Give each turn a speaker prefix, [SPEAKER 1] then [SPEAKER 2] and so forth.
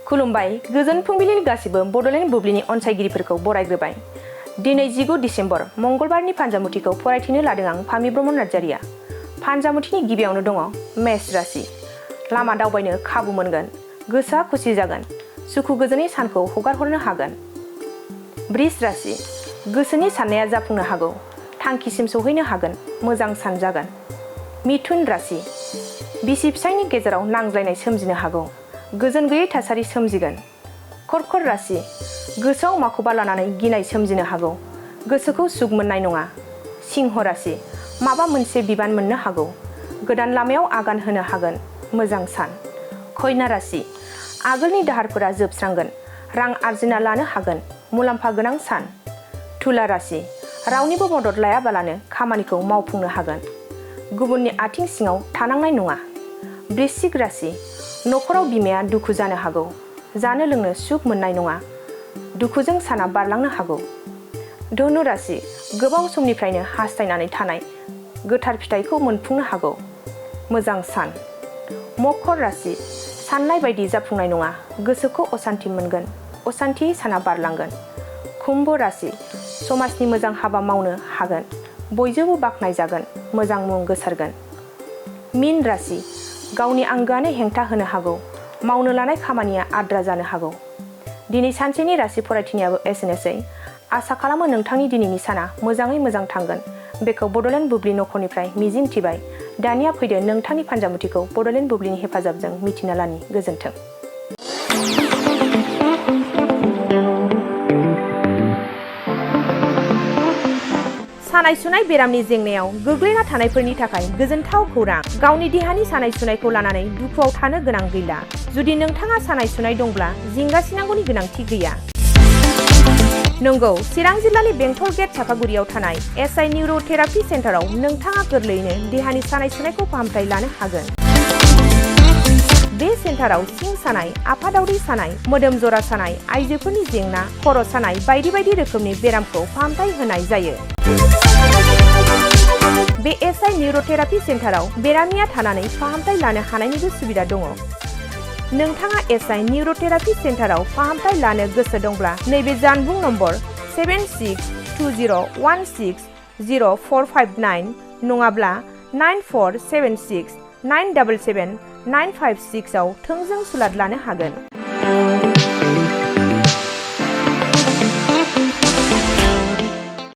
[SPEAKER 1] खुलुमबाय गोजोन फुंबिलिनि गासिबो बड'लेण्ड बुब्लिनि अनसायगिरिफोरखौ बरायग्रोबाय। दिनै 19 दिसेम्बर मंगलबारनि फान्जामुथिखौ फरायथिनो लादों आं फामि ब्रह्म नार्जारिया। फान्जामुथिनि गिबियावनो दङ मेष राशि। लामा दावबायनो खाबु मोनगोन, गोसोआ खुसि जागोन, सुखु गोजोननि सानखौ हगारहरनो हागोन। बृष राशि। गोसोनि साननाया जाफुंनो हागौ, थांखिसिम सौहैनो हागोन, मोजां सान जागोन। मिथुन राशि। बिसि फिसायनि गेजेराव नांज्लायनाय सोमजिनो हागौ, गोजोन गैयै थासारि सोमजिगोन। कर्कट राशि। गोसोआव माखौबा लानानै गिनाय सोमजिनो हागौ, गोसोखौ सुख मोननाय नङा। सिंह राशि। माबा मोनसे बिबान मोननो हागौ, गोदान लामायाव आगान होनो हागोन, मोजां सान। कन्या राशि। आगोलनि दाहारफोरा जोबस्रांगोन, रां आरजिना लानो हागोन, मुलाम्फा गोनां सान। तुला राशि। रावनिबो मदद लायाबालानो खामानिखौ मावफुंनो हागोन, गुबुननि आथिं सिङाव थानांनाय नङा। वृश्चिक राशि। न'खराव बिमाया दुखु जानो हागौ, जानो लोंनो सुख मोननाय नङा, दुखुजों साना बारलांनो हागौ। धनु राशि। गोबाव समनिफ्रायनो हास्थायनानै थानाय गोथार फिथाइखौ मोनफुंनो हागौ, मोजां सान। मकर राशि। साननाय बायदि जाफुंनाय नङा, गोसोखौ असान्थि मोनगोन, असान्थि साना बारलांगोन। कुम्भ राशि। समाजनि मोजां हाबा मावनो हागोन, बयजोंबो बाख्नायजागोन, मोजां मुं गोसारगोन। मीन राशि। गावनि आंगोआनो हेंथा होनो हागौ, मावनो लानाय खामानिया आद्रा जानो हागौ। दिनै सानसेनि राशि फरायथिनायाबो एसेनोसै। आसा खालामो नोंथांनि दिनैनि साना मोजाङै मोजां थांगोन, बेखौ बड'लेण्ड बुब्लि नखरनिफ्राय मिजिं थिबाय। दानिया फैदो नोंथांनि फान्जामुथिखौ बड'लेण्ड बुब्लिनि हेफाजाबजों मिथिना लानि। गोजोन्थों। सानाय सुनाय बेरामनि जेंनायाव गोग्लैना थानायफोरनि थाखाय गोजोनथाव खौरां। गावनि देहानि सानाय सुनायखौ लानानै दुखुआव थानो गोनां गैला। जुदि नोंथाङा सानाय सुनाय दंब्ला जिंगासिनांगौनि गोनांथि गैया। नंगौ, चिरां जिल्लानि बेंटल गेट चापागुरियाव थानाय SI निउर'थेरापि सेन्टाराव नोंथाङा गोरलैयैनो देहानि सानाय सुनायखौ फाहामथाय लानो हागोन। बे सेन्टाराव सिं सानाय, आफादावरि सानाय, मोदोम जरा सानाय, आइजोफोरनि जेंना, खर' सानाय बायदि बायदि रोखोमनि बेरामखौ फाहामथाय होनाय जायो। बे SI निउर'थेरापि सेन्टाराव बेरामिया थानानै फाहामथाय लानो हानायनिबो सुबिदा दङ। नोंथाङा SI निउर'थेरापि सेन्टाराव फाहामथाय लानो गोसो दंब्ला नैबे जानबुं नम्बर 7620160459 नङाब्ला 9476977956 आव थोंजों सुलाद लानो हागोन।